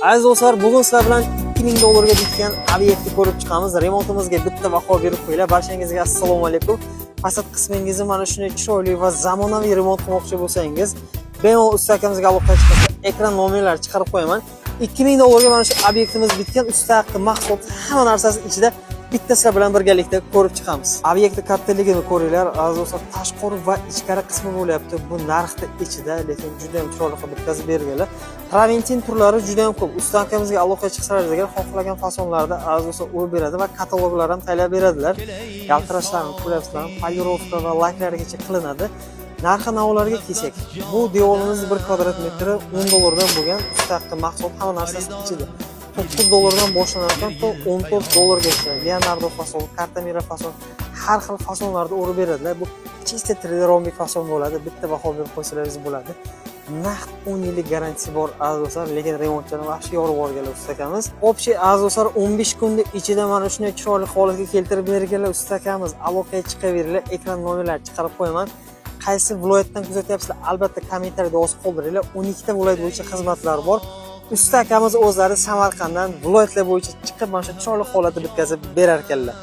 Aziz do'stlar, bugun sizlar bilan 2000 dollarga bitgan obyektni ko'rib chiqamiz. Remontimizga bitta baho berib qo'yinglar. Barchangizga assalomu alaykum. Fasad qismingizni mana shunday chiroyli va zamonaviy remont qilmoqchi bo'lsangiz, bemalol usta akamizga aloqaga chiqasiz. Ekran nomerlari chiqarib qo'yaman. 2000 dollarga mana shu obyektimiz bitgan, usta haqqi, mahsulot, hamma narsasi ichida, bitta sizlar bilan birgalikda ko'rib chiqamiz. Obyektni kattaligini ko'ringlar, aziz do'stlar, tashqari va ichkari qismi bo'lyapti. Bu narxni ichida, lekin juda ham chiroyli qilib bitkazib berganlar. Traventin turlari juda ham ko'p. Usta akamizga aloqaga chiqsangiz agar, xohlagan fasonlarda, aziz do'stlar, urib beradi va kataloglar ham tayyorlab beradilar. Yaltirashlarini ko'ryapsizlar, polirovka va laklarigacha qilinadi. Narxi navolarga kelsak, bu devorimiz 1 kvadrat metri 10 dollardan bo'lgan, usta haqqi, mahsulot, hamma narsasi ichida. 9 dollardan boshlanar ekan to 14 dollargacha. Leonardo fason, Kartamira fason, har xil fasonlarda urib beradilar. Bu чисто 3D rombik fason bo'ladi. Bitta baho berib qo'ysalaringiz bo'ladi. Naqd 10 yillik garantiyasi bor, aziz do'stlar, lekin remontchini вообще yorib yuborganlar usta akamiz. Общий, aziz do'stlar, 15 kunda ichida mana shunday chiroyli holatga keltirib berganlar usta akamiz. Aloqaga chiqaveringlar, ekran nomerlari chiqarib qo'yaman. Qaysi viloyatdan kuzatyapsizlar, albatta kommentariyada yozib qoldiringlar. 12 ta viloyat bo'yicha xizmatlar bor. Usta akamiz o'zlari Samarqanddan viloyatlar bo'yicha chiqib, mana shu chiroyli holatda bitkazib berar ekanlar.